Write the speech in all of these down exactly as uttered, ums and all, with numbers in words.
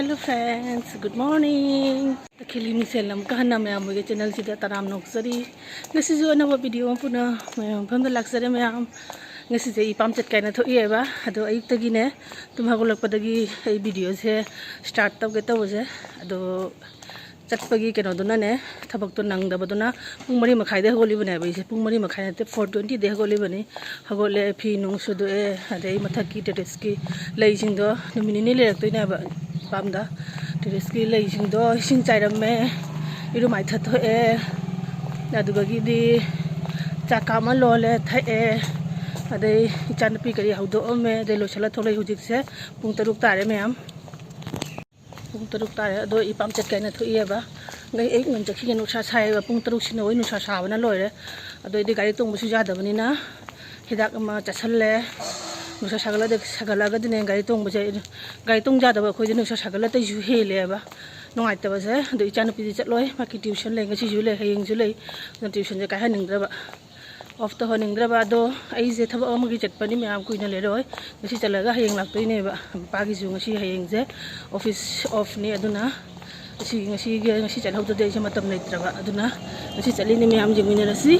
Hello friends, good morning. ꯑꯈꯤꯂꯤ ꯃꯤꯡꯁꯦꯜ ꯑꯃꯨꯛꯀ ꯍꯟꯅ ꯃꯌꯥꯝ ꯍꯣꯏꯒꯤ ꯆꯦꯅꯦꯜꯁꯤꯗ ꯇꯔꯥꯝꯅ ꯑꯣꯛꯆꯔꯤ꯫ ꯉꯁꯤꯁꯨ ꯑꯅꯧꯕ ꯚꯤꯗꯤꯑꯣ ꯑꯃ ꯄꯨꯅ ꯃꯌꯥꯝ ꯃꯐꯝꯗ ꯂꯥꯛꯆꯔꯦ ꯃꯌꯥꯝ꯫ ꯉꯁꯤꯁꯦ ꯏꯄꯥꯝ ꯆꯠꯀꯦ ꯍꯥꯏꯅ ꯊꯣꯛꯏꯑꯕ꯫ ꯑꯗꯣ ꯑꯌꯨꯛꯇꯒꯤꯅꯦ, ꯇꯨꯝ ꯍꯧꯒꯠꯂꯛꯄꯗꯒꯤ ꯑꯩ ꯚꯤꯗꯤꯑꯣꯁꯦ ꯁ꯭ꯇꯥꯔꯠ ꯇꯧꯒꯦ ꯇꯧꯕꯁꯦ, ꯑꯗꯣ ꯆꯠꯄꯒꯤ ꯀꯩꯅꯣꯗꯨꯅꯅꯦ, ꯊꯕꯛꯇꯣ ꯅꯪꯗꯕꯗꯨꯅ ꯄꯨꯡ ꯃꯔꯤ ꯃꯈꯥꯏꯗ ꯍꯧꯒꯠꯂꯤꯕꯅꯦꯕ ꯑꯩꯁꯦ꯫ ꯄꯨꯡ ꯃꯔꯤ ꯃꯈꯥꯏ ꯅꯠꯇꯦ, ꯐꯣꯔ ꯇ꯭ꯋꯦꯟꯇꯤꯗ ꯍꯧꯒꯠꯂꯤꯕꯅꯤ꯫ ꯍꯧꯒꯠꯂꯦ, ꯐꯤ ꯅꯨꯡ ꯁꯨꯗꯣꯛꯑꯦ, ꯑꯗꯩ ꯃꯊꯛꯀꯤ ꯇꯦꯔꯦꯁꯀꯤ ꯂꯩꯁꯤꯡꯗꯣ ꯅꯨꯃꯤꯠ ꯅꯤꯅꯤ ꯂꯩꯔꯛꯇꯣꯏꯅꯦꯕ ꯏꯄꯥꯝꯗ꯫ ꯇꯦꯔꯦꯁꯀꯤ ꯂꯩꯁꯤꯡꯗꯣ ꯏꯁꯤꯡ ꯆꯥꯏꯔꯝꯃꯦ, ꯏꯔꯨ ꯃꯥꯏꯊ ꯊꯣꯛꯑꯦ, ꯑꯗꯨꯗꯒꯤꯗꯤ ꯆꯥ ꯀꯥꯞ ꯑꯃ ꯂꯣꯜꯂꯦ, ꯊꯛꯑꯦ, ꯑꯗꯩ ꯏꯆꯥꯅꯨꯄꯤ ꯀꯔꯤ ꯍꯧꯗꯣꯛꯑꯝꯃꯦ, ꯑꯗꯩ ꯂꯣꯏꯁꯤꯜꯂ ꯊꯣꯛꯂꯛꯏ꯫ ꯍꯧꯖꯤꯛꯁꯦ ꯄꯨꯡ ꯇꯔꯨꯛ ꯇꯥꯔꯦ ꯃꯌꯥꯝ꯫ ꯄꯨꯡ ꯇꯔꯨꯛ ꯇꯥꯔꯦ꯫ ꯑꯗꯣ ꯏꯄꯥꯝ ꯆꯠꯀꯦ ꯍꯥꯏꯅ ꯊꯣꯛꯏꯑꯕ꯫ ꯉꯩ ꯑꯌꯨꯛ ꯉꯟ ꯆꯠꯈꯤꯒꯦ, ꯅꯨꯡꯁꯥ ꯁꯥꯏꯌꯦꯕ꯫ ꯄꯨꯡ ꯇꯔꯨꯛꯁꯤꯅ ꯍꯣꯏ ꯅꯨꯡꯁꯥ ꯁꯥꯕꯅ ꯂꯣꯏꯔꯦ꯫ ꯑꯗꯣ ꯑꯩꯗꯤ ꯒꯥꯔꯤ ꯇꯣꯡꯕꯁꯨ ꯌꯥꯗꯕꯅꯤꯅ ꯍꯤꯗꯥꯛ ꯑꯃ ꯆꯥꯁꯜꯂꯦ꯫ ꯅꯨꯡꯁꯥ ꯁꯥꯒꯠꯂꯗꯤ, ꯁꯥꯒꯠꯂꯛꯑꯒꯗꯤꯅꯦ ꯒꯥꯔꯤ ꯇꯣꯡꯕꯁꯦ, ꯒꯥꯔꯤ ꯇꯣꯡ ꯌꯥꯗꯕ ꯑꯩꯈꯣꯏꯗꯤ ꯅꯨꯡꯁꯥ ꯁꯥꯒꯠꯂ ꯑꯇꯩꯁꯨ ꯍꯦꯜꯂꯦꯕ ꯅꯨꯡꯉꯥꯏꯇꯕꯁꯦ꯫ ꯑꯗꯣ ꯏꯆꯥꯅꯨꯄꯤꯗꯤ ꯆꯠꯂꯣꯏ, ꯃꯥꯒꯤ ꯇ꯭ꯌꯨꯁꯟ ꯂꯩ, ꯉꯁꯤꯁꯨ ꯂꯩ, ꯍꯌꯦꯡꯁꯨ ꯂꯩ꯫ ꯑꯗꯨꯅ ꯇ꯭ꯌꯨꯁꯟꯁꯦ ꯀꯥꯏꯍꯟꯅꯤꯡꯗ꯭ꯔꯕ, ꯑꯣꯐ ꯇꯧꯍꯟꯅꯤꯡꯗ꯭ꯔꯕ꯫ ꯑꯗꯣ ꯑꯩꯁꯦ ꯊꯕꯛ ꯑꯃꯒꯤ ꯆꯠꯄꯅꯤ ꯃꯌꯥꯝ, ꯀꯨꯏꯅ ꯂꯩꯔꯣꯏ꯫ ꯉꯁꯤ ꯆꯠꯂꯒ ꯍꯌꯦꯡ ꯂꯥꯛꯇꯣꯏꯅꯦꯕ꯫ ꯃꯄꯥꯒꯤꯁꯨ ꯉꯁꯤ ꯍꯌꯦꯡꯁꯦ ꯑꯣꯐꯤꯁ ꯑꯣꯐꯅꯤ꯫ ꯑꯗꯨꯅ ꯉꯁꯤ, ꯉꯁꯤꯒꯤ, ꯉꯁꯤ ꯆꯠꯍꯧꯗ꯭ꯔꯗꯤ ꯑꯩꯁꯦ ꯃꯇꯝ ꯂꯩꯇ꯭ꯔꯕ꯫ ꯑꯗꯨꯅ ꯉꯁꯤ ꯆꯠꯂꯤꯅꯦ ꯃꯌꯥꯝ, ꯌꯦꯡꯃꯤꯟꯅꯔꯁꯤ꯫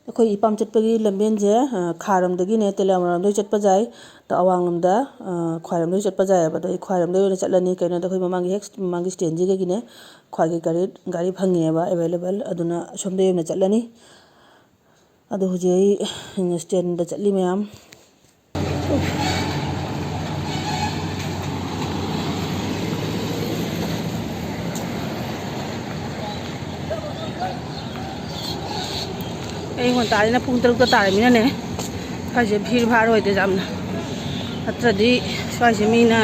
ꯑꯩꯈꯣꯏ ꯏꯄꯥꯝ ꯆꯠꯄꯒꯤ ꯂꯝꯕꯦꯟꯁꯦ, ꯑ, ꯈꯥꯔꯣꯝꯗꯒꯤꯅꯦ, ꯇꯦꯂꯤꯌꯥꯃꯔꯣꯝꯗꯒꯤ ꯆꯠꯄ ꯌꯥꯏ, ꯑꯗꯣ ꯑꯋꯥꯡꯂꯣꯝꯗ, ꯑ, ꯈ꯭ꯋꯥꯏꯔꯣꯝꯗꯒꯤ ꯆꯠꯄ ꯌꯥꯏꯑꯕ꯫ ꯑꯗꯣ ꯑꯩ ꯈ꯭ꯋꯥꯏꯔꯣꯝꯗꯒꯤ ꯑꯣꯏꯅ ꯆꯠꯂꯅꯤ꯫ ꯀꯩꯅꯣꯗ ꯑꯩꯈꯣꯏ ꯃꯃꯥꯡꯒꯤ ꯍꯦꯛ ꯃꯃꯥꯡꯒꯤ ꯁ꯭ꯇꯦꯟꯁꯤꯗꯒꯤꯅꯦ ꯈ꯭ꯋꯥꯏꯒꯤ ꯒꯥꯔꯤ, ꯒꯥꯔꯤ ꯐꯪꯉꯦꯕ ꯑꯦꯕꯥꯏꯂꯦꯕꯜ, ꯑꯗꯨꯅ ꯑꯁꯣꯝꯗꯒꯤ ꯑꯣꯏꯅ ꯆꯠꯂꯅꯤ꯫ ꯑꯗꯣ ꯍꯧꯖꯤꯛ ꯑꯩ ꯁ꯭ꯇꯦꯟꯗ ꯆꯠꯂꯤ ꯃꯌꯥꯝ꯫ ꯑꯌꯨꯛ ꯉꯟꯇꯥꯅꯤꯅ ꯄꯨꯡ ꯇꯔꯨꯛꯇ ꯇꯥꯔꯃꯤꯅꯅꯦ, ꯁ꯭ꯋꯥꯏꯁꯦ ꯚꯤꯔ ꯚꯥꯔ ꯑꯣꯏꯗꯦ ꯌꯥꯝꯅ, ꯅꯠꯇ꯭ꯔꯗꯤ ꯁ꯭ꯋꯥꯏꯁꯦ ꯃꯤꯅ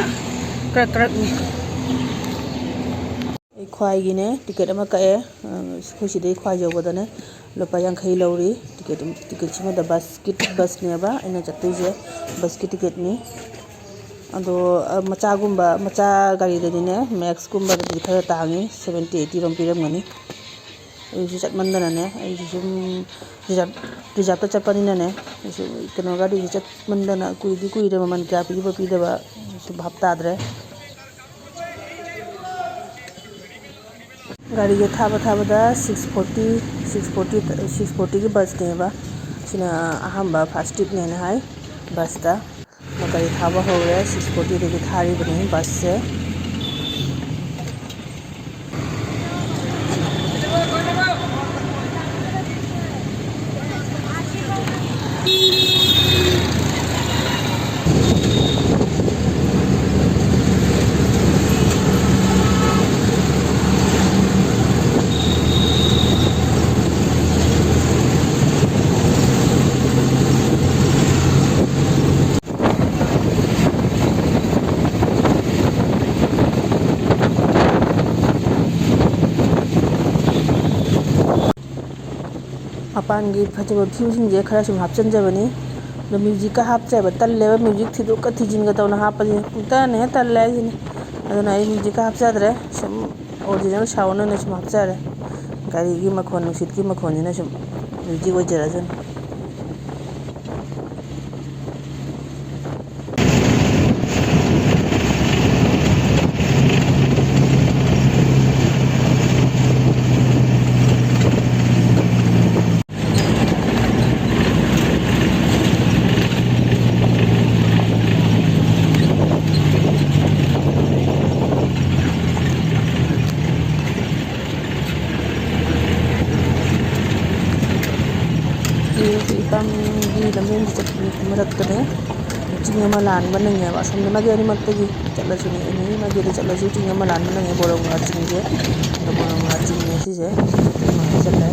ꯀ꯭ꯔꯛ ꯀ꯭ꯔꯛꯅꯤ꯫ ꯑꯩ ꯈ꯭ꯋꯥꯏꯒꯤꯅꯦ ꯇꯤꯀꯦꯠ ꯑꯃ ꯀꯛꯑꯦ꯫ ꯑꯩꯈꯣꯏ ꯁꯤꯗꯩ ꯈ꯭ꯋꯥꯏ ꯌꯧꯕꯗꯅꯦ ꯂꯨꯄꯥ ꯌꯥꯡꯈꯩ ꯂꯧꯔꯤ꯫ ꯇꯤꯀꯦꯠ, ꯇꯤꯀꯦꯠꯁꯤꯃꯗ ꯕꯁꯀꯤ, ꯕꯁꯅꯦꯕ ꯑꯩꯅ ꯆꯠꯇꯣꯏꯁꯦ, ꯕꯁꯀꯤ ꯇꯤꯀꯦꯠꯅꯤ꯫ ꯑꯗꯣ, ꯑ, ꯃꯆꯥꯒꯨꯝꯕ, ꯃꯆꯥ ꯒꯥꯔꯤꯗꯗꯤꯅꯦ, ꯃꯦꯛꯁꯀꯨꯝꯕꯗꯗꯤ ꯈꯔ ꯇꯥꯡꯉꯤ, ꯁꯕꯦꯟꯇꯤ ꯑꯩꯠꯇꯤ ꯔꯣꯝ ꯄꯤꯔꯝꯒꯅꯤ꯫ ꯑꯩꯁꯨ ꯆꯠꯃꯟꯗꯅꯅꯦ, ꯑꯩꯁꯨ ꯁꯨꯝ ꯔꯤꯖꯥꯞ, ꯔꯤꯖꯥꯞꯇ ꯆꯠꯄꯅꯤꯅꯅꯦ, ꯑꯩꯁꯨ ꯀꯩꯅꯣ, ꯒꯥꯔꯤꯁꯦ ꯆꯠꯃꯟꯗꯅ ꯀꯨꯏꯗꯤ ꯀꯨꯏꯔꯦ, ꯃꯃꯜ ꯀꯌꯥ ꯄꯤꯕ ꯄꯤꯗꯕ ꯁꯨꯝ ꯚꯥꯞ ꯇꯥꯗ꯭ꯔꯦ꯫ ꯒꯥꯔꯤꯁꯦ ꯊꯥꯕ ꯊꯥꯕꯗ six forty, six forty, six fortyꯒꯤ ꯕꯁꯅꯦꯕ꯫ ꯁꯤꯅ ꯑꯍꯥꯟꯕ ꯐꯥꯔꯁ ꯇ꯭ꯔꯤꯞꯅꯦꯅ ꯍꯥꯏ ꯕꯁꯇ꯫ ꯒꯥꯔꯤ ꯊꯥꯕ ꯍꯧꯔꯦ, six fortyꯗꯒꯤ ꯊꯥꯔꯤꯕꯅꯤ ꯕꯁꯁꯦ꯫ ꯃꯄꯥꯟꯒꯤ ꯐꯖꯕ ꯚ꯭ꯌꯨꯁꯤꯡꯁꯦ ꯈꯔ ꯁꯨꯝ ꯍꯥꯞꯆꯤꯟꯖꯕꯅꯤ꯫ ꯑꯗꯣ ꯃ꯭ꯌꯨꯖꯤꯛꯀ ꯍꯥꯞꯆꯕ ꯇꯜꯂꯦꯕ, ꯃ꯭ꯌꯨꯖꯤꯛ ꯊꯤꯗꯣꯛꯀ ꯊꯤꯖꯤꯟꯒ ꯇꯧꯅ ꯍꯥꯞꯄꯁꯦ ꯄꯨꯡꯇꯅ ꯍꯦꯛ ꯇꯜꯂꯦ ꯍꯥꯏꯁꯤꯅꯤ꯫ ꯑꯗꯨꯅ ꯑꯩ ꯃ꯭ꯌꯨꯖꯤꯛꯀ ꯍꯥꯞꯆꯗ꯭ꯔꯦ, ꯁꯨꯝ ꯑꯣꯔꯤꯖꯤꯅꯦꯜ ꯁꯥꯎꯟ ꯑꯣꯏꯅ ꯁꯨꯝ ꯍꯥꯞꯆꯔꯦ꯫ ꯒꯥꯔꯤꯒꯤ ꯃꯈꯣꯟ, ꯅꯨꯡꯁꯤꯠꯀꯤ ꯃꯈꯣꯟꯁꯤꯅ ꯁꯨꯝ ꯃ꯭ꯌꯨꯖꯤꯛ ꯑꯣꯏꯖꯔꯁꯅꯨ꯫ ꯏꯄꯥꯝꯒꯤ ꯂꯝꯕꯦꯟꯗ ꯆꯠꯄꯒꯤ ꯃꯔꯛꯇꯅꯦ꯫ ꯆꯤꯡ ꯑꯃ ꯂꯥꯟꯕ ꯅꯪꯉꯦꯕ꯫ ꯑꯁꯣꯝꯗ ꯃꯥꯏꯀꯩ ꯑꯅꯤꯃꯛꯇꯒꯤ ꯆꯠꯂꯁꯨꯅꯦ, ꯑꯦꯅꯤ ꯃꯥꯏꯀꯩꯗ ꯆꯠꯂꯁꯨ ꯆꯤꯡ ꯑꯃ ꯂꯥꯟꯕ ꯅꯪꯉꯦ꯫ ꯕꯣꯔꯣꯝꯒꯥ ꯆꯤꯡꯁꯦ, ꯑꯗꯣ ꯕꯣꯔꯣꯝꯒꯥ ꯆꯤꯡꯅꯦ ꯁꯤꯁꯦ꯫ ꯆꯠꯂꯦ꯫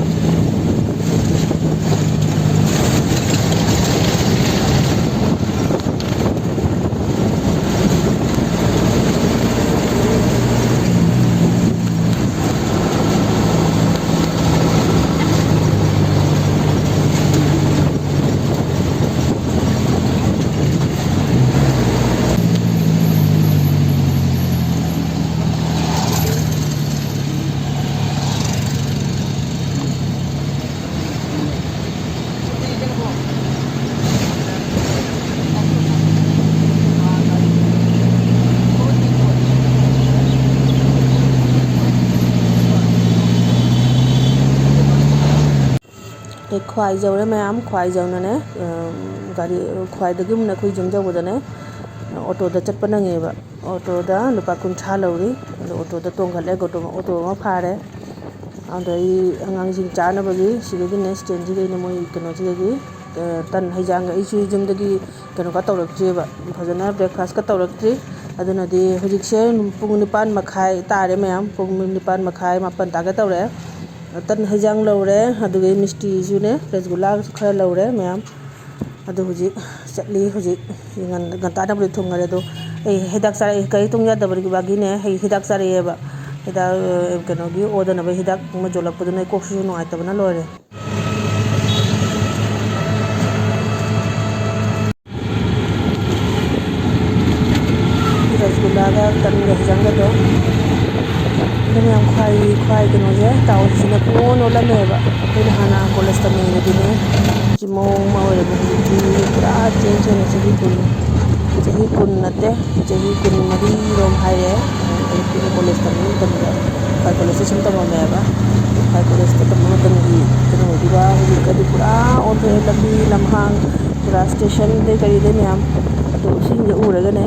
ꯈ꯭ꯋꯥꯏꯖꯧꯔꯦ ꯃꯌꯥꯝ, ꯈ꯭ꯋꯥꯏꯖꯧꯅꯅꯦ, ꯑ, ꯒꯥꯔꯤ, ꯈ꯭ꯋꯥꯏꯗꯒꯤ ꯑꯃꯨꯛ ꯑꯩꯈꯣꯏ ꯌꯨꯝ ꯌꯧꯕꯗꯅꯦ, ꯑꯣꯇꯣꯗ ꯆꯠꯄ ꯅꯪꯉꯦꯕ꯫ ꯑꯣꯇꯣꯗ ꯂꯨꯄꯥ ꯀꯨꯟꯊ꯭ꯔꯥ ꯂꯧꯔꯤ꯫ ꯑꯗꯣ ꯑꯣꯇꯣꯗ ꯇꯣꯡꯈꯠꯂꯦ, ꯑꯣꯇꯣ, ꯑꯣꯇꯣ ꯑꯃ ꯐꯥꯔꯦ꯫ ꯑꯗꯩ ꯑꯉꯥꯡꯁꯤꯡ ꯆꯥꯅꯕꯒꯤ ꯁꯤꯗꯒꯤꯅꯦ, ꯁ꯭ꯇꯦꯟꯁꯤꯗꯒꯤꯅꯦ, ꯃꯣꯏ ꯀꯩꯅꯣꯁꯤꯗꯒꯤ, ꯑ, ꯇꯟ ꯍꯩꯖꯥꯡꯒ ꯑꯩꯁꯨ ꯌꯨꯝꯗꯒꯤ ꯀꯩꯅꯣꯒ ꯇꯧꯔꯛꯇ꯭ꯔꯤꯕ, ꯐꯖꯅ ꯕ꯭ꯔꯦꯛꯐꯥꯁꯀ ꯇꯧꯔꯛꯇ꯭ꯔꯤ꯫ ꯑꯗꯨꯅꯗꯤ ꯍꯧꯖꯤꯛꯁꯦ ꯄꯨꯡ ꯅꯤꯄꯥꯟ ꯃꯈꯥꯏ ꯇꯥꯔꯦ ꯃꯌꯥꯝ, ꯄꯨꯡ ꯅꯤꯄꯥꯟ ꯃꯈꯥꯏ, ꯃꯥꯄꯟ ꯇꯥꯒꯦ ꯇꯧꯔꯛꯑꯦ꯫ ꯇꯟ ꯍꯩꯖꯥꯡ ꯂꯧꯔꯦ, ꯑꯗꯨꯒꯤ ꯃꯤꯁꯇꯤꯁꯨꯅꯦ, ꯔꯁꯒꯨꯜꯂꯥꯁꯨ ꯈꯔ ꯂꯧꯔꯦ ꯃꯌꯥꯝ꯫ ꯑꯗꯨ ꯍꯧꯖꯤꯛ ꯆꯠꯂꯤ, ꯍꯧꯖꯤꯛ ꯉꯟ-, ꯉꯟꯇꯥꯅꯕꯨꯗꯤ ꯊꯨꯡꯉꯔꯦ꯫ ꯑꯗꯣ ꯑꯩ ꯍꯤꯗꯥꯛ ꯆꯥꯔꯛꯏ, ꯒꯥꯔꯤ ꯊꯣꯡ ꯌꯥꯗꯕꯒꯤꯅꯦ, ꯑꯩ ꯍꯤꯗꯥꯛ ꯆꯥꯔꯛꯑꯦꯕ꯫ ꯍꯤꯗꯥꯛ, ꯑ, ꯀꯩꯅꯣꯒꯤ ꯑꯣꯗꯅꯕ ꯍꯤꯗꯥꯛ ꯑꯃ ꯌꯣꯜꯂꯛꯄꯗꯨꯅ ꯑꯩ ꯀꯣꯛꯁꯤꯁꯨ ꯅꯨꯡꯉꯥꯏꯇꯕꯅ ꯂꯣꯏꯔꯦ꯫ ꯔꯁꯒꯨꯜꯂꯥꯒ ꯇꯟꯒ ꯍꯤꯖꯥꯡꯒꯗꯣ꯫ ꯑꯗꯨꯅ ꯌꯥꯝ ꯈ꯭ꯋꯥꯏ, ꯈ꯭ꯋꯥꯏ ꯀꯩꯅꯣꯁꯦ, ꯇꯥꯎꯟꯁꯤꯅ ꯄꯨꯡ ꯑꯣꯟ ꯑꯣꯜꯂꯝꯃꯦꯕ꯫ ꯑꯩꯈꯣꯏꯅ ꯍꯥꯟꯅ ꯀꯣꯂꯦꯖ ꯇꯝꯃꯤꯉꯩꯗꯗꯤꯅꯦ, ꯁꯤ ꯃꯑꯣꯡ ꯑꯃ ꯑꯣꯏꯔꯝꯃꯦ꯫ ꯍꯧꯖꯤꯛꯇꯤ ꯄꯨꯔꯥ ꯆꯦꯟꯖ ꯑꯣꯏꯅ ꯆꯍꯤ ꯀꯨꯟ, ꯆꯍꯤ ꯀꯨꯟ ꯅꯠꯇꯦ, ꯆꯍꯤ ꯀꯨꯟ ꯃꯔꯤꯔꯣꯝ ꯍꯥꯏꯔꯦ꯫ ꯑꯩꯈꯣꯏꯅ ꯀꯣꯂꯦꯖ ꯇꯝꯕ ꯃꯇꯝꯗ ꯏꯝꯐꯥꯜ ꯀꯣꯂꯦꯖꯇ ꯁꯨꯝ ꯇꯝꯃꯝꯃꯦꯕ꯫ ꯏꯝꯐꯥꯜ ꯀꯣꯂꯦꯖꯇ ꯇꯝꯕ ꯃꯇꯝꯒꯤ ꯀꯩꯅꯣꯗꯨꯒ ꯍꯧꯖꯤꯛꯀꯗꯤ ꯄꯨꯔꯥ ꯑꯣꯟꯊꯣꯛꯑꯦ꯫ ꯂꯝꯕꯤ ꯂꯝꯍꯥꯡ, ꯄꯨꯔꯥ ꯁ꯭ꯇꯦꯁꯟꯗꯩ ꯀꯔꯤꯗꯩ ꯃꯌꯥꯝ꯫ ꯑꯗꯣ ꯁꯤꯡꯁꯦ ꯎꯔꯒꯅꯦ,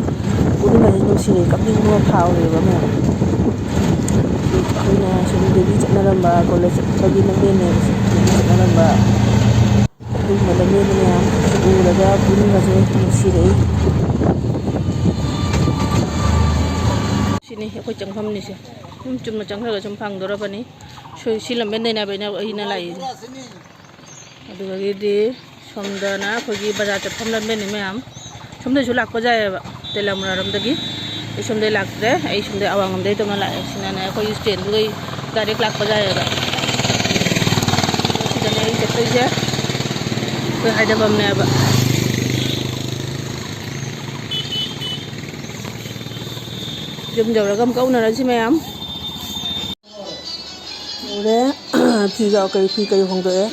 ꯄꯨꯛꯅꯤꯡꯒꯁꯦ ꯅꯨꯡꯁꯤꯔꯦ, ꯀꯞꯅꯤꯡꯕ ꯑꯃ ꯐꯥꯎꯔꯦꯕ ꯃꯌꯥꯝ꯫ ꯑꯩꯈꯣꯏꯅ ꯁꯨꯝ ꯗꯦꯜꯂꯤ ꯆꯠꯅꯔꯝꯕ, ꯀꯣꯂꯦꯖ ꯆꯠꯄꯒꯤ ꯂꯝꯕꯦꯟꯅꯦꯕ ꯁꯤ, ꯗꯦꯜꯂꯤ ꯆꯠꯅꯔꯝꯕ꯫ ꯑꯗꯨꯒꯨꯝꯕ ꯂꯝꯕꯦꯟꯗꯣ ꯃꯌꯥꯝ ꯎꯔꯒ ꯄꯨꯛꯅꯤꯡꯒꯁꯦ ꯅꯨꯡꯁꯤꯔꯛꯏ꯫ ꯁꯤꯅꯤ ꯑꯩꯈꯣꯏ ꯆꯪꯐꯝꯅꯤꯁꯦ꯫ ꯁꯨꯝ ꯆꯨꯝꯅ ꯆꯪꯈ꯭ꯔꯒ ꯁꯨꯝ ꯐꯪꯗꯣꯔꯕꯅꯤ꯫ ꯁꯣꯏ-, ꯁꯤ ꯂꯝꯕꯦꯟꯗꯩꯅꯦꯕ ꯑꯩꯅ, ꯑꯩꯅ ꯂꯥꯛꯏꯁꯦ꯫ ꯑꯗꯨꯗꯒꯤꯗꯤ ꯁꯣꯝꯗꯅ ꯑꯩꯈꯣꯏꯒꯤ ꯕꯖꯥꯔ ꯆꯠꯐꯝ ꯂꯝꯕꯦꯟꯅꯤ ꯃꯌꯥꯝ꯫ ꯁꯣꯝꯗꯩꯁꯨ ꯂꯥꯛꯄ ꯌꯥꯏꯑꯕ, ꯇꯦꯂꯥꯃꯨꯅꯥꯔꯣꯝꯗꯒꯤ꯫ ꯑꯩ ꯁꯣꯝꯗꯩ ꯂꯥꯛꯇ꯭ꯔꯦ, ꯑꯩ ꯁꯣꯝꯗꯩ ꯑꯋꯥꯡꯂꯣꯝꯗꯩ ꯇꯧꯅ ꯂꯥꯛꯑꯦ꯫ ꯁꯤꯅꯅꯦ ꯑꯩꯈꯣꯏꯒꯤ ꯁ꯭ꯇꯦꯟꯗꯨꯗꯩ ꯗꯥꯏꯔꯦꯛ ꯂꯥꯛꯄ ꯌꯥꯏꯑꯕ꯫ ꯁꯤꯗꯅꯦ ꯑꯩ ꯆꯠꯇꯣꯏꯁꯦ, ꯑꯩꯈꯣꯏ ꯍꯥꯏꯗꯐꯝꯅꯦꯕ꯫ ꯌꯨꯝ ꯌꯧꯔꯒ ꯑꯃꯨꯛꯀ ꯎꯅꯔꯁꯤ ꯃꯌꯥꯝ꯫ ꯌꯧꯔꯦ꯫ ꯐꯤꯒ ꯀꯩ, ꯐꯤ ꯀꯩ ꯍꯣꯡꯗꯣꯛꯑꯦ꯫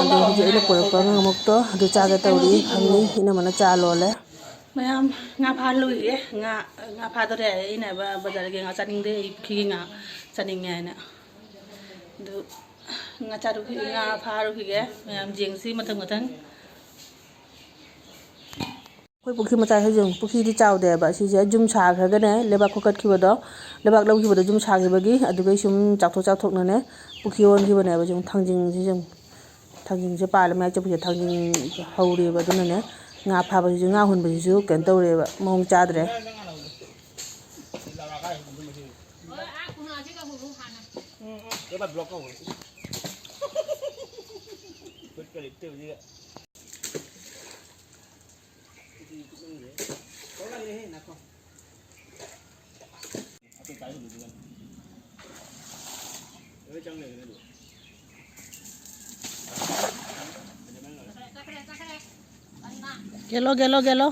ꯑꯗꯣ ꯍꯧꯖꯤꯛ ꯑꯩꯅ ꯄꯨꯔꯛꯄ ꯑꯉꯥꯡꯃꯛꯇꯣ ꯑꯗꯨ ꯆꯥꯒꯦ ꯇꯧꯔꯤ꯫ ꯐꯝꯃꯤ꯫ ꯏꯅꯝꯃꯅ ꯆꯥ ꯂꯣꯜꯂꯦ꯫ ꯃꯌꯥꯝ ꯉꯥ ꯐꯥ ꯂꯣꯏꯔꯦ꯫ ꯉꯥ, ꯉꯥ ꯐꯥꯗꯣꯔꯦ꯫ ꯑꯩꯅ ꯕ-, ꯕꯖꯥꯔꯒꯤ ꯉꯥ ꯆꯥꯅꯤꯡꯗꯦ, ꯑꯩ ꯄꯨꯈ꯭ꯔꯤꯒꯤ ꯉꯥ ꯆꯥꯅꯤꯡꯉꯦ ꯍꯥꯏꯅ꯫ ꯑꯗꯨ ꯉꯥ ꯆꯥꯔꯨꯈꯤ-, ꯉꯥ ꯐꯥꯔꯨꯈꯤꯒꯦ꯫ ꯃꯌꯥꯝ ꯌꯦꯡꯁꯤ ꯃꯊꯪ ꯃꯊꯪ꯫ ꯑꯩꯈꯣꯏ ꯄꯨꯈ꯭ꯔꯤ ꯃꯆꯥꯁꯤꯁꯨ ꯌꯦꯡꯉꯨ, ꯄꯨꯈ꯭ꯔꯤꯗꯤ ꯆꯥꯎꯗꯦꯕ꯫ ꯁꯤꯁꯦ ꯌꯨꯝ ꯁꯥꯈ꯭ꯔꯒꯅꯦ, ꯂꯩꯕꯥꯛ ꯈꯣꯀꯠꯈꯤꯕꯗꯣ, ꯂꯩꯕꯥꯛ ꯂꯧꯈꯤꯕꯗꯣ ꯌꯨꯝ ꯁꯥꯈꯤꯕꯒꯤ, ꯑꯗꯨꯒꯩ ꯁꯨꯝ ꯆꯥꯎꯊꯣꯛ ꯆꯥꯎꯊꯣꯛꯅꯅꯦ ꯄꯨꯈ꯭ꯔꯤ ꯑꯣꯟꯈꯤꯕꯅꯦꯕ꯫ ꯁꯨꯝ ꯊꯥꯡꯖꯤꯡꯁꯤ ꯁꯨꯝ, ꯊꯥꯡꯖꯤꯡꯁꯦ ꯄꯥꯜꯂꯦ, ꯃꯌꯥꯏ ꯆꯕꯨꯛꯁꯦ ꯊꯥꯡꯖꯤꯡ ꯍꯧꯔꯤꯕ꯫ ꯑꯗꯨꯅꯅꯦ ꯉꯥ ꯐꯥꯕꯁꯤꯁꯨ, ꯉꯥ ꯍꯨꯟꯕꯁꯤꯁꯨ ꯀꯩꯅꯣ ꯇꯧꯔꯦꯕ, ꯃꯑꯣꯡ ꯆꯥꯗ꯭ꯔꯦ꯫ ꯒꯦꯂꯣ, ꯒꯦꯂꯣ, ꯒꯦꯂꯣ꯫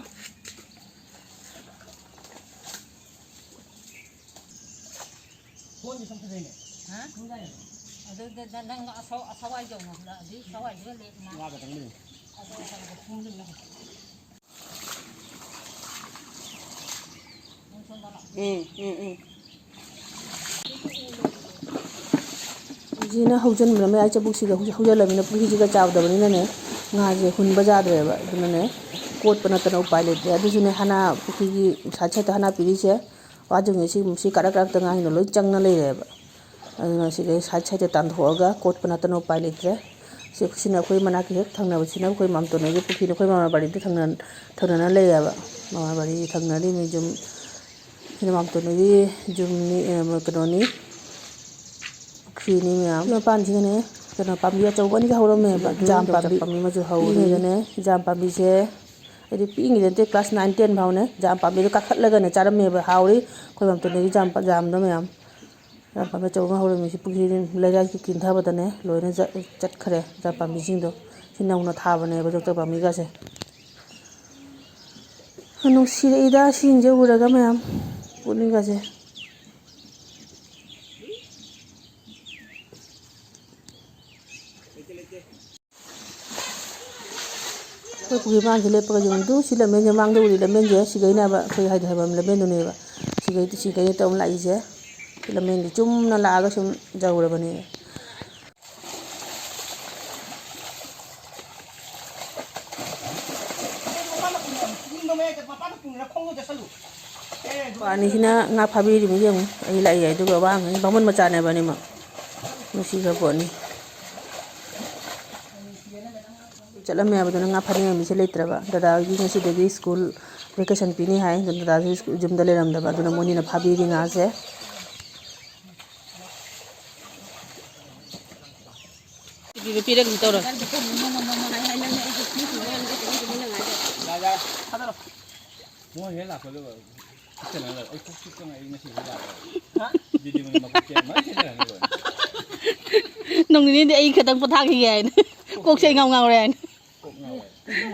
ꯍꯥ? ꯑꯗꯨꯗ ꯅꯪ ꯑꯁ-, ꯑꯁꯋꯥꯏꯗ ꯑꯃꯨꯛ ꯍꯜꯂꯛꯑꯗꯤ, ꯁꯋꯥꯏꯗ ꯂꯦꯞꯄꯨ꯫ ꯉꯥꯒ ꯆꯪꯕꯅꯤ꯫ ꯑꯗꯣ ꯀꯨꯝꯗꯣꯏꯅꯦ꯫ ꯎꯝ, ꯎꯝ, ꯎꯝ꯫ ꯁꯤꯅ ꯍꯧꯖꯤꯟꯕꯅ ꯃꯌꯥꯏ ꯆꯕꯨꯛꯁꯤꯒ ꯍꯧꯖ-, ꯍꯧꯖꯜꯂꯕꯅꯤꯅ ꯄꯨꯈ꯭ꯔꯤꯁꯤꯒ ꯆꯥꯎꯗꯕꯅꯤꯅꯅꯦ, ꯉꯥꯁꯦ ꯍꯨꯟꯕ ꯌꯥꯗ꯭ꯔꯦꯕ꯫ ꯑꯗꯨꯅꯅꯦ ꯀꯣꯠꯄ ꯅꯠꯇꯅ ꯎꯄꯥꯏ ꯂꯩꯇ꯭ꯔꯦ꯫ ꯑꯗꯨꯁꯨꯅꯦ ꯍꯥꯅꯥ ꯄꯨꯈ꯭ꯔꯤꯒꯤ side sideꯇ ꯍꯥꯅꯥ ꯄꯤꯔꯤꯁꯦ, ꯋꯥꯁꯤꯡꯁꯦ ꯁꯤ, ꯁꯤ ꯀꯥꯔꯛ ꯀꯥꯔꯛꯇ ꯉꯥꯁꯤꯡꯗꯣ ꯂꯣꯏ ꯆꯪꯅ ꯂꯩꯔꯦꯕ꯫ ꯑꯗꯨꯅ ꯁꯤꯗꯩ side sideꯇ ꯇꯥꯟꯊꯣꯛꯑꯒ ꯀꯣꯠꯄ ꯅꯠꯇꯅ ꯎꯄꯥꯏ ꯂꯩꯇ꯭ꯔꯦ꯫ ꯁꯤ, ꯁꯤꯅ ꯑꯩꯈꯣꯏ ꯃꯅꯥꯛꯀꯤ ꯍꯦꯛ ꯊꯪꯅꯕꯁꯤꯅ ꯑꯩꯈꯣꯏ ꯃꯥꯝꯇꯣꯟ ꯍꯣꯏꯒꯤ ꯄꯨꯈ꯭ꯔꯤꯗꯣ, ꯑꯩꯈꯣꯏ ꯃꯃꯥ ꯕꯥꯔꯤꯗꯤ ꯊꯪꯅ-, ꯊꯪꯅꯅ ꯂꯩꯌꯦꯕ꯫ ꯃꯃꯥ ꯕꯥꯔꯤ ꯊꯪꯅꯔꯤꯕ ꯌꯨꯝ ꯁꯤꯅ ꯃꯥꯝꯇꯣꯟ ꯍꯣꯏꯒꯤ ꯌꯨꯝꯅꯤ, ꯑ, ꯀꯩꯅꯣꯅꯤ, ꯄꯨꯈ꯭ꯔꯤꯅꯤ ꯃꯌꯥꯝ꯫ ꯃꯄꯥꯟꯁꯤꯗꯅꯦ ꯀꯩꯅꯣ ꯄꯥꯝꯕꯤ ꯑꯆꯧꯕ ꯑꯅꯤꯒ ꯍꯧꯔꯝꯃꯦꯕ꯫ ꯖꯥꯝ ꯄꯥꯝꯕꯤ꯫ ꯄꯥꯝꯕꯤ ꯑꯃꯁꯨ ꯍꯧꯔꯤ꯫ ꯄꯤꯛꯏꯉꯩꯗꯅꯦ ꯖꯥꯝ ꯄꯥꯝꯕꯤꯁꯦ, ꯍꯥꯏꯗꯤ ꯄꯤꯛꯏꯉꯩꯗ ꯅꯠꯇꯦ, class nine ten ꯐꯥꯎꯅꯦ ꯖꯥꯝ ꯄꯥꯝꯕꯤꯗꯣ ꯀꯥꯈꯠꯂꯒꯅꯦ ꯆꯥꯔꯝꯃꯦꯕ꯫ ꯍꯥꯎꯔꯤ ꯑꯩꯈꯣꯏ ꯃꯥꯝꯇꯣꯟ ꯍꯣꯏꯒꯤ ꯖꯥꯝ ꯄ-, ꯖꯥꯝꯗꯣ ꯃꯌꯥꯝ꯫ ꯖꯥꯝ ꯄꯥꯝꯕꯤ ꯑꯆꯧꯕ ꯑꯃ ꯍꯧꯔꯝꯃꯤ ꯁꯤ ꯄꯨꯈ꯭ꯔꯤ ꯂꯩꯔꯥꯏꯒꯤ ꯀꯤꯟꯊꯕꯗꯅꯦ ꯂꯣꯏꯅ ꯆꯠ-, ꯆꯠꯈ꯭ꯔꯦ ꯖꯥꯝ ꯄꯥꯝꯕꯤꯁꯤꯡꯗꯣ꯫ ꯁꯤ ꯅꯧꯅ ꯊꯥꯕꯅꯦꯕ ꯌꯣꯡꯆꯥꯛ ꯄꯥꯝꯕꯤꯒꯁꯦ꯫ ꯅꯨꯡꯁꯤꯔꯛꯏꯗ ꯁꯤꯡꯁꯦ ꯎꯔꯒ ꯃꯌꯥꯝ, ꯄꯨꯛꯅꯤꯡꯒꯁꯦ꯫ ꯑꯩꯈꯣꯏ ꯄꯨꯈ꯭ꯔꯤ ꯃꯄꯥꯟꯁꯦ ꯂꯦꯞꯄꯒ ꯌꯦꯡꯉꯨ꯫ ꯁꯤ ꯂꯝꯕꯦꯟꯁꯦ ꯃꯥꯡꯗ ꯎꯔꯤ ꯂꯝꯕꯦꯟꯁꯦ ꯁꯤꯒꯩꯅꯦꯕ ꯑꯩꯈꯣꯏ ꯍꯥꯏꯗꯤ ꯍꯥꯏꯐꯝ ꯂꯝꯕꯦꯟꯗꯨꯅꯦꯕ꯫ ꯁꯤꯒꯩ, ꯁꯤꯒꯩ ꯇꯧꯔ ꯂꯥꯛꯏꯁꯦ꯫ ꯁꯤ ꯂꯝꯕꯦꯟꯁꯦ ꯆꯨꯝꯅ ꯂꯥꯛꯑꯒ ꯁꯨꯝ ꯌꯧꯔꯕꯅꯦ꯫ ꯃꯄꯥꯟꯗ ꯄꯨꯡꯅ ꯈꯣꯡꯗꯣ ꯆꯠꯁꯜꯂꯨ꯫ ꯑꯦ, ꯑꯗꯨ ꯄꯥ ꯑꯅꯤꯁꯤꯅ ꯉꯥ ꯐꯥꯕꯤꯔꯤꯕꯅꯤ ꯌꯦꯡꯉꯨ꯫ ꯑꯩ ꯂꯥꯛꯏ ꯍꯥꯏꯗꯨꯒ ꯋꯥ ꯉꯥꯡꯉꯤ꯫ ꯕꯥꯃꯣꯟ ꯃꯆꯥꯅꯦꯕ ꯑꯅꯤꯃꯛ꯫ ꯅꯨꯡꯁꯤꯈ꯭ꯔ ꯄꯣꯠꯅꯤ꯫ ꯆꯠꯂꯝꯃꯦ ꯍꯥꯏꯕꯗꯨꯅ ꯉꯥ ꯐꯥꯅꯤꯡꯉꯥꯏ ꯃꯤꯁꯦ ꯂꯩꯇ꯭ꯔꯕ꯫ ꯗꯗꯥꯒꯤ ꯉꯁꯤꯗꯒꯤ ꯁ꯭ꯀꯨꯜ ꯚꯦꯀꯦꯁꯟ ꯄꯤꯅꯤ ꯍꯥꯏ꯫ ꯑꯗꯨꯅ ꯗꯗꯥꯁꯨ ꯁ꯭ꯀꯨꯜ, ꯌꯨꯝꯗ ꯂꯩꯔꯝꯗꯕ꯫ ꯑꯗꯨꯅ ꯃꯣꯏꯅꯤꯅ ꯐꯥꯕꯤꯔꯤ ꯉꯥꯁꯦ꯫ ꯄꯤꯔꯛꯅꯤ ꯇꯧꯔ꯫ ꯃꯣꯏ ꯍꯦꯛ ꯂꯥꯛꯄꯗ ꯈꯤꯇꯪ ꯑꯩ ꯀꯣꯛ ꯆꯤꯛꯄ ꯉꯥꯏ ꯉꯁꯤ ꯍꯦꯛ ꯂꯥꯛꯄ꯫ ꯗꯤꯗꯤ ꯃꯣꯏ ꯃꯀꯣꯛ ꯆꯤꯛꯑ ꯃꯥꯏ ꯆꯦꯟꯖꯔꯅꯤ ꯂꯣꯏꯅ꯫ ꯅꯣꯡ ꯅꯤꯅꯤꯗꯤ ꯑꯩ ꯈꯤꯇꯪ ꯄꯣꯊꯥꯈꯤꯒꯦ ꯍꯥꯏꯅ꯫ ꯀꯣꯛꯁꯦ ꯏꯉꯥꯎ ꯉꯥꯎꯔꯦ ꯍꯥꯏꯅ꯫ ꯀꯣꯛ ꯉꯥꯎꯔꯦ꯫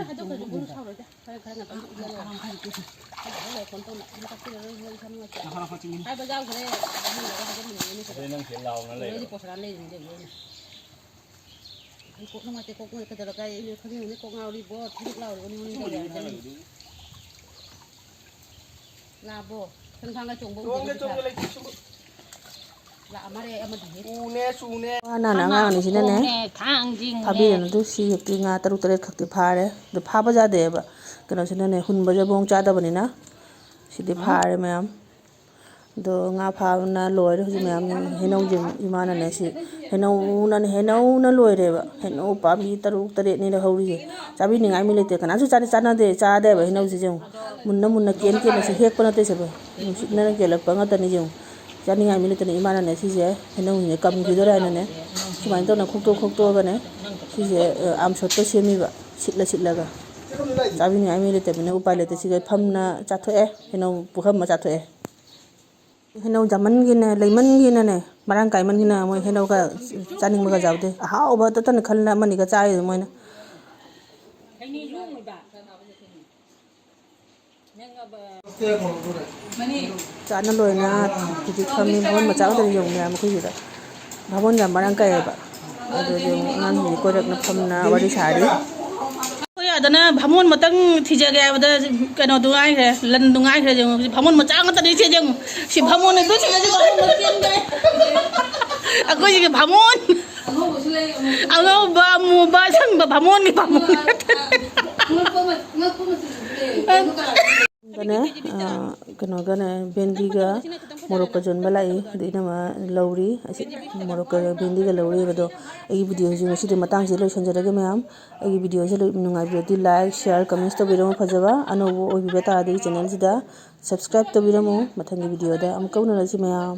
ꯍꯥꯏꯗꯣꯛꯈ꯭ꯔꯁꯨ ꯕꯨꯡ ꯁꯥꯎꯔꯣꯏꯗ꯫ ꯈꯔ ꯈꯔ ꯉꯥꯛꯇꯪ ꯏꯪꯍꯜꯂꯒ꯫ ꯐꯣꯟ ꯇꯧꯅ꯫ ꯑꯗꯨꯝ ꯀꯛꯄꯤꯔꯔꯣꯏ, ꯃꯣꯏ ꯏꯁꯥ ꯅꯨꯡꯉꯥꯏꯇꯦ꯫ ꯍꯥꯏꯕ ꯌꯥꯎꯈ꯭ꯔꯦ꯫ ꯑꯗꯨꯝ ꯂꯣꯏꯔꯒ ꯍꯥꯏꯖꯟꯕꯅꯦ꯫ ꯑꯗꯨꯗꯤ ꯅꯪ ꯁꯤꯗ ꯂꯥꯎꯅ ꯂꯩꯔꯣ꯫ ꯅꯣꯏꯗꯤ ꯄꯣꯁꯔꯥ ꯂꯩꯔꯤꯅꯦ ꯑꯗꯨꯒꯤ ꯑꯩꯅ꯫ ꯑꯩ ꯀꯣꯛ ꯅꯨꯡꯉꯥꯏꯇꯦ, ꯀꯣꯛ ꯅꯨꯡꯉꯥꯏꯇꯦ, ꯀꯩꯗꯧꯔꯒꯦ? ꯑꯩ ꯈꯪꯗꯦ, ꯀꯣꯛ ꯉꯥꯎꯔꯤꯕꯣ, ꯊꯤꯔꯤꯛ ꯂꯥꯎꯔꯤꯕꯣ, ꯅꯉꯣꯟꯗ ꯇꯧꯔꯦ ꯍꯥꯏꯕꯗꯤ꯫ ꯂꯥꯛꯑꯕꯣ? ꯁꯪ ꯊꯥꯡꯒ ꯆꯣꯡꯕ ꯎꯗꯦ ꯆꯣꯡꯒꯦ, ꯍꯧꯖꯤꯛ ꯆꯣꯡꯒꯦ, ꯐꯥꯎ꯫ ꯂꯩꯇꯦ, ꯁꯨꯝ꯫ ꯂꯥꯛꯑ ꯃꯥꯜꯂꯦ ꯑꯃꯗꯤ ꯍꯦꯛ꯫ ꯎꯅꯦ, ꯆꯨꯅꯦ꯫ ꯋꯥ ꯅꯥꯅ ꯑꯉꯥꯡ ꯑꯅꯤꯁꯤꯅꯅꯦ, ꯈꯣꯡꯅꯦ, ꯊꯥꯡꯖꯤꯡꯅꯦ꯫ ꯐꯥꯕꯤꯔꯅꯨ ꯑꯗꯨ, ꯁꯤ ꯍꯦꯛꯇꯤ ꯉꯥ ꯇꯔꯨꯛ ꯇꯔꯦꯠ ꯈꯛꯇꯤ ꯐꯥꯔꯦ꯫ ꯑꯗꯨ ꯐꯥꯕ ꯌꯥꯗꯦꯕ꯫ ꯀꯩꯅꯣꯁꯤꯅꯅꯦ, ꯍꯨꯟꯕꯁꯦ ꯃꯑꯣꯡ ꯆꯥꯗꯕꯅꯤꯅ꯫ ꯁꯤꯗꯤ ꯐꯥꯔꯦ ꯃꯌꯥꯝ꯫ ꯑꯗꯣ ꯉꯥ ꯐꯥꯕꯅ ꯂꯣꯏꯔꯦ ꯍꯧꯖꯤꯛ ꯃꯌꯥꯝ꯫ ꯍꯩꯅꯧꯁꯦ ꯏꯃꯥꯅꯅꯦ ꯁꯤ ꯍꯩꯅꯧꯅꯅꯦ, ꯍꯩꯅꯧꯅ ꯂꯣꯏꯔꯦꯕ꯫ ꯍꯩꯅꯧ ꯄꯥꯝꯕꯤ ꯇꯔꯨꯛ ꯇꯔꯦꯠꯅꯤꯗ ꯍꯧꯔꯤꯁꯦ꯫ ꯆꯥꯕꯤꯅꯤꯡꯉꯥꯏ ꯃꯤ ꯂꯩꯇꯦ꯫ ꯀꯅꯥꯁꯨ ꯆꯥꯗꯦ, ꯆꯥꯅꯗꯦ, ꯆꯥꯗꯦꯕ ꯍꯩꯅꯧꯁꯤꯁꯨ꯫ ꯃꯨꯟꯅ ꯃꯨꯟꯅ ꯀꯦꯟ ꯀꯦꯟꯅ ꯁꯤ ꯍꯦꯛꯄ ꯅꯠꯇꯦ ꯁꯤꯕꯣ꯫ ꯅꯨꯡꯁꯤꯠꯅ ꯀꯦꯜꯂꯛꯄ ꯉꯥꯛꯇꯅꯤ ꯌꯦꯡꯉꯨ꯫ ꯆꯥꯅꯤꯡꯉꯥꯏ ꯃꯤ ꯂꯩꯇꯅ ꯏꯃꯥꯅꯅꯦ ꯁꯤꯁꯦ ꯍꯩꯅꯧꯁꯤꯡꯁꯦ ꯀꯝꯈꯤꯗꯣꯔꯦ ꯍꯥꯏꯅꯅꯦ ꯁꯨꯃꯥꯏꯅ ꯇꯧꯅ ꯈꯣꯛꯇꯣꯛ ꯈꯣꯛꯇꯣꯛꯑꯒꯅꯦ ꯁꯤꯁꯦ, ꯑ, ꯑꯥꯝꯁꯣꯠꯇ ꯁꯦꯝꯃꯤꯕ꯫ ꯁꯤꯠꯂ ꯁꯤꯠꯂꯒ꯫ ꯆꯥꯕꯤꯅꯤꯡꯉꯥꯏ ꯃꯤ ꯂꯩꯇꯕꯅꯤꯅ ꯎꯄꯥꯏ ꯂꯩꯇꯦ꯫ ꯁꯤꯒ ꯐꯝꯅ ꯆꯥꯊꯣꯛꯑꯦ꯫ ꯍꯩꯅꯧ ꯄꯨꯈꯝ ꯑꯃ ꯆꯥꯊꯣꯛꯑꯦ꯫ ꯍꯩꯅꯧ ꯆꯥꯃꯟꯒꯤꯅꯦ, ꯂꯩꯃꯟꯒꯤꯅꯅꯦ, ꯃꯔꯥꯡ ꯀꯥꯏꯃꯟꯒꯤꯅ ꯃꯣꯏ ꯍꯩꯅꯧꯒ ꯆꯥꯅꯤꯡꯕꯒ ꯌꯥꯎꯗꯦ꯫ ꯑꯍꯥꯎꯕ ꯇꯠꯇꯅ ꯈꯜꯂ ꯑꯃꯅꯤꯒ ꯆꯥꯔꯤꯗꯣ ꯃꯣꯏꯅ꯫ ꯆꯥꯅ ꯂꯣꯏꯅ ꯍꯧꯖꯤꯛ ꯐꯝꯃꯤ꯫ ꯕꯥꯃꯣꯟ ꯃꯆꯥ ꯈꯛꯇꯅꯤ ꯌꯦꯡꯉꯨ ꯃꯌꯥꯝ ꯑꯩꯈꯣꯏꯁꯤꯗ꯫ ꯕꯥꯃꯣꯟ ꯌꯥꯝ ꯃꯔꯥꯡ ꯀꯥꯏꯌꯦꯕ꯫ ꯑꯗꯨꯗꯤ ꯑꯃꯨꯛ ꯑꯉꯥꯡꯁꯤꯡꯁꯦ ꯀꯣꯏꯔꯛꯅ ꯐꯝꯅ ꯋꯥꯔꯤ ꯁꯥꯔꯤ꯫ ꯑꯩꯈꯣꯏ ꯑꯗꯅ ꯚꯥꯃꯣꯟ ꯑꯃꯇꯪ ꯊꯤꯖꯒꯦ ꯍꯥꯏꯕꯗ ꯀꯩꯅꯣꯗꯨ ꯉꯥꯏꯈ꯭ꯔꯦ, ꯂꯟꯗꯨ ꯉꯥꯏꯈ꯭ꯔꯦ꯫ ꯌꯦꯡꯉꯨ, ꯁꯤ ꯚꯥꯃꯣꯟ ꯃꯆꯥ ꯉꯥꯛꯇꯅꯤ꯫ ꯁꯤ ꯌꯦꯡꯉꯨ, ꯁꯤ ꯚꯥꯃꯣꯟ ꯑꯗꯨ ꯁꯤꯗꯗꯤ ꯚꯥꯃꯣꯟ ꯃꯆꯦ ꯑꯃ ꯂꯩ꯫ ꯑꯩꯈꯣꯏꯒꯤ ꯚꯥꯃꯣꯟ ꯑꯉꯧꯕꯁꯨ ꯂꯩ, ꯑꯉꯧꯕ꯫ ꯑꯉꯧꯕ, ꯑꯃꯨꯕ, ꯑꯁꯪꯕ ꯚꯥꯃꯣꯟꯒꯤ ꯚꯥꯃꯣꯟ ꯉꯛꯄ ꯃ-, ꯉꯛꯄ ꯃꯆꯨꯁꯨ ꯂꯩ꯫ ꯀꯅꯦ, ꯑ, ꯀꯩꯅꯣꯒꯅꯦ, ꯚꯦꯟꯗꯤꯒ ꯃꯣꯔꯣꯛꯀ ꯌꯣꯟꯕ ꯂꯥꯛꯏ꯫ ꯑꯗꯨ ꯏꯅꯝꯃ ꯂꯧꯔꯤ꯫ ꯑꯁꯤ ꯃꯣꯔꯣꯛꯀ ꯚꯦꯟꯗꯤꯒ ꯂꯧꯔꯤꯕꯗꯣ꯫ ꯑꯩꯒꯤ ꯚꯤꯗꯤꯑꯣꯁꯤ ꯉꯁꯤꯗꯤ ꯃꯇꯥꯡꯁꯤꯗ ꯂꯣꯏꯁꯤꯟꯖꯔꯒꯦ ꯃꯌꯥꯝ꯫ ꯑꯩꯒꯤ ꯚꯤꯗꯤꯑꯣꯁꯤ ꯂꯣꯏ-, ꯅꯨꯡꯉꯥꯏꯕꯤꯔꯗꯤ like, share, comments ꯇꯧꯕꯤꯔꯝꯃꯨ꯫ ꯐꯖꯕ ꯑꯅꯧꯕ ꯑꯣꯏꯕꯤꯕ ꯇꯥꯔꯗꯤ channelꯁꯤꯗ subscribe ꯇꯧꯕꯤꯔꯝꯃꯨ꯫ ꯃꯊꯪꯒꯤ ꯚꯤꯗꯤꯑꯣꯗ ꯑꯃꯨꯛꯀ ꯎꯅꯔꯁꯤ ꯃꯌꯥꯝ꯫